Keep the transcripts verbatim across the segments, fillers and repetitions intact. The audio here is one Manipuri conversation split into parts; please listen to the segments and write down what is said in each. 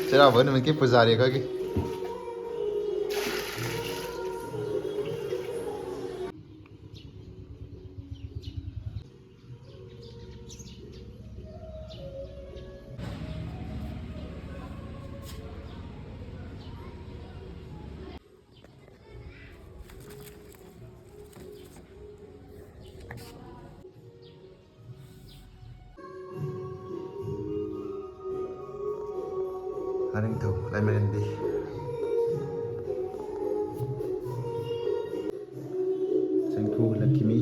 ꯆꯩꯔꯥꯎꯕ ꯅꯨꯃꯤꯠꯀꯤ ꯄꯨꯖꯥꯔꯤ ꯑꯩꯈꯣꯏꯒꯤ꯫ ꯍꯥꯔꯤꯡꯊꯧ ꯂꯥꯏꯃꯔꯦꯝꯕꯤ꯫ ꯆꯦꯡꯊꯨ ꯂꯛꯈꯤꯃꯤ꯫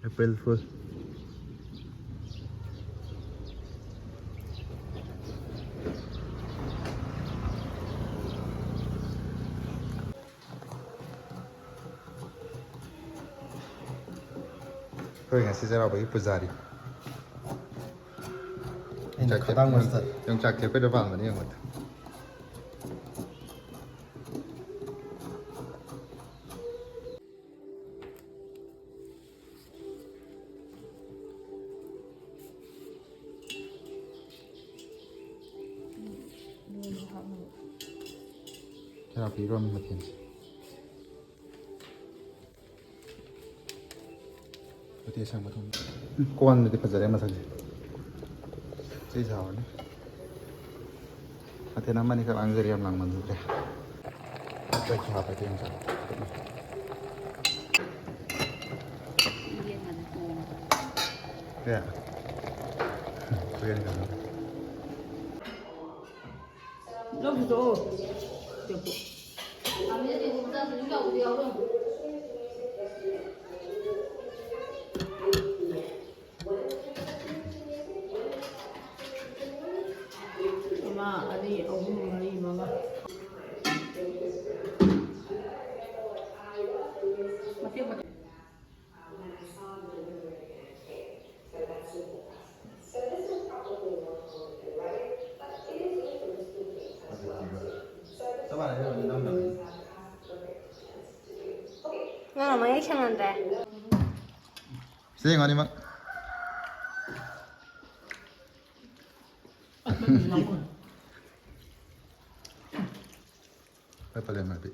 April Fool꯫ ꯑꯩꯈꯣꯏ ꯉꯁꯤ ꯆꯩꯔꯥꯎꯕꯒꯤ ꯄꯨꯖꯥꯔꯤ꯫ ꯑꯩꯅ ꯌꯣꯡꯆꯥꯛ ꯈꯗꯥꯡ ꯊꯦꯛ-, ꯃꯁꯇ꯫ ꯌꯣꯡꯆꯥꯛ ꯊꯦꯛꯄꯩꯗꯣ ꯄꯥꯝꯕꯅꯤ ꯌꯦꯡꯉꯣ꯫ ꯆꯩꯔꯥꯎꯕ ꯏꯔꯣꯟꯕ ꯃꯊꯦꯜꯁꯦ꯫ ꯎꯇꯤ ꯑꯁꯪꯕ ꯊꯣꯡꯕ꯫ ꯎꯝ, ꯀꯣꯟꯗꯨꯗꯤ ꯐꯖꯔꯦ ꯃꯁꯛꯁꯦ꯫ ꯁꯤ ꯁꯥꯎꯔꯅꯤ꯫ ꯃꯊꯦꯜ ꯑꯃꯅꯤꯈꯛ ꯂꯥꯡꯖꯔꯦ, ꯌꯥꯝ ꯂꯥꯡꯃꯟꯈ꯭ꯔꯦ꯫ ꯑꯇꯩꯁꯨ ꯍꯥꯞꯄꯗꯤ ꯌꯥꯝ ꯆꯥꯎ-, ꯌꯦꯟ ꯍꯥꯟꯅ ꯊꯣꯡꯉꯣ꯫ ꯀꯌꯥ? ꯂꯧꯕꯤꯔꯛꯑꯣ꯫ ꯑꯃ, ꯑꯅꯤ, ꯑꯍꯨꯝ, ꯃꯔꯤ, ꯃꯉꯥ꯫ ꯃꯇꯦꯛ ꯃꯇꯦꯛ꯫ ꯉꯥ ꯃꯌꯦꯛ ꯁꯦꯡꯉꯝꯗ꯭ꯔꯦ꯫ ꯁꯦꯡꯉꯣ ꯑꯅꯤꯃꯛ꯫ ꯍꯣꯏ, ꯄꯂꯦꯝ ꯃꯥꯏꯕꯤ꯫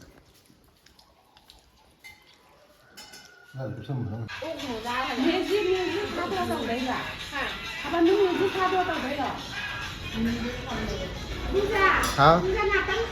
ꯃꯦꯖꯤꯛ, ꯃꯦꯖꯤꯛ ꯊꯥꯗꯣꯛꯑ ꯇꯧꯗꯣꯏꯔꯣ? ꯍꯥ? ꯊꯥꯕꯜꯗꯨ ꯃꯦꯖꯤꯛ ꯊꯥꯗꯣꯛꯑ ꯇꯧꯗꯣꯏꯔꯣ? ꯄꯨꯖꯥ! ꯍꯥꯎ? ꯄꯨꯖꯥ, ꯉꯥꯛꯇꯪ꯫